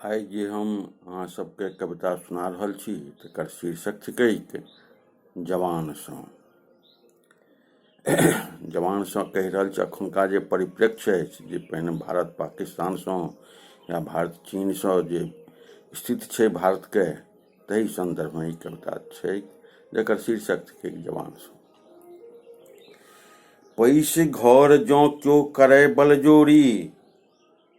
आइ जे हम अहाँ सबके कविता सुना रहल छी तकर शीर्षक थिकैक जवानसँ। जवानसँ कहि रहल छी अखुनका जे परिप्रेक्ष्य अछि जे पहिने भारत पाकिस्तानसँ या भारत चीनसँ जे स्थिति छै भारतके, ताहि सन्दर्भमे ई कविता छै जकर शीर्षक थिकैक जवानसँ। पैसि घर जँ क्यो करय बलजोरी,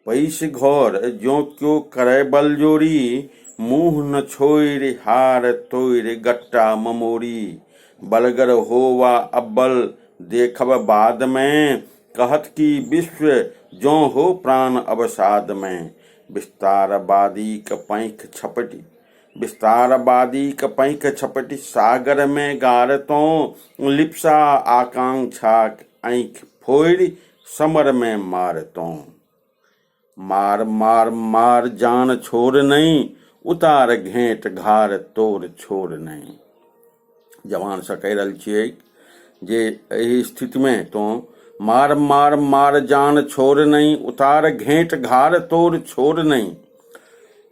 पैसि घर जँ क्यो करय बलजोरी, मुँह न छोड़ि हाड़ तोड़ि गट्टा ममोरी। बलगर हो वा अब्बल देखब बादमे, कहत की विश्व जँ हो प्राण अवसादमे। विस्तारवादीक पैंख छपटि, विस्तारवादीक पैंख छपटि सागरमे गारतौं, लिप्सा आकांक्षाक आँखि फोड़ि समरमे मारतौं। मार मार मार जान छोड़ नहि, उतार घेंट घार तोड़ छोड़ नहि। जवानसँ कहि रहल छियै जे एहि स्थितिमे तोँ मार मार मार जान छोड़ नहि, उतार घेंट घार तोड़ छोड़ नहि।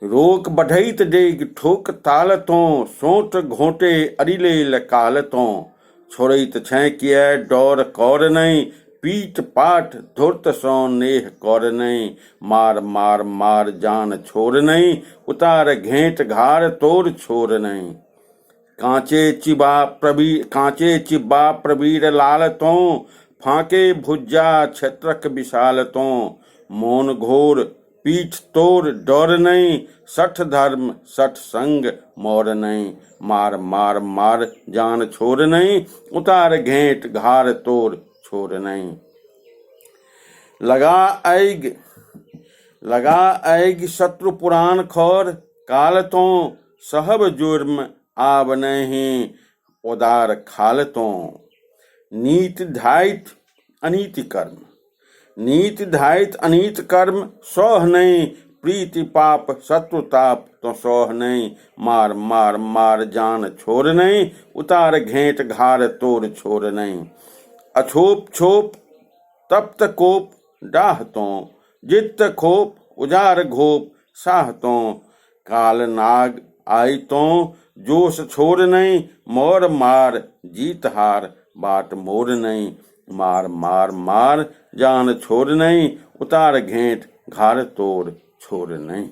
रोक बढ़ैत डेग ठोक ताल तोँ, सोंट घोंटे अरिलेल काल तोँ। छोड़ैत छेँ किए डर कर नहि, पीट पाट धूर्तसँ नेह कर नहि। मार मार मार जान छोड़ नहि, उतार घेंट घार तोड़ छोड़ नहि। काँचे चिबा प्रवीर, काँचे चिब्बा प्रवीर लाल तोँ, फाँके भुज्जा क्षेत्रक विशाल तोँ। मोन घोर पीठ तोड़ डर नहि, सठ धर्म सठ संग मर नहि। मार मार मार जान छोड़ नहि, उतार घेंट घार तोड़ छोड़ नहि। लगा ऐग, लगा ऐग शत्रु पुरान खर, काल तों सहब जुर्म आब नहि ओदार खाल तों। नीत धाइत अनीति कर्म, नीति धाइत अनीत कर्म सह नहि, प्रीति पाप शत्रुताप तो सह नहि। मार मार मार जान छोड़ नहि, उतार घेंट घार तोड़ छोड़ नहि। अछोप छोप तप्त कोप डाह तो, जित खोप उजार घोप साह तो। काल नाग आई तो जोश छोड़ नहीं, मोर मार जीत हार बाट मोड़ नहीं। मार मार मार जान छोड़ नहीं, उतार घेंट घार तोड़ छोड़ नहीं।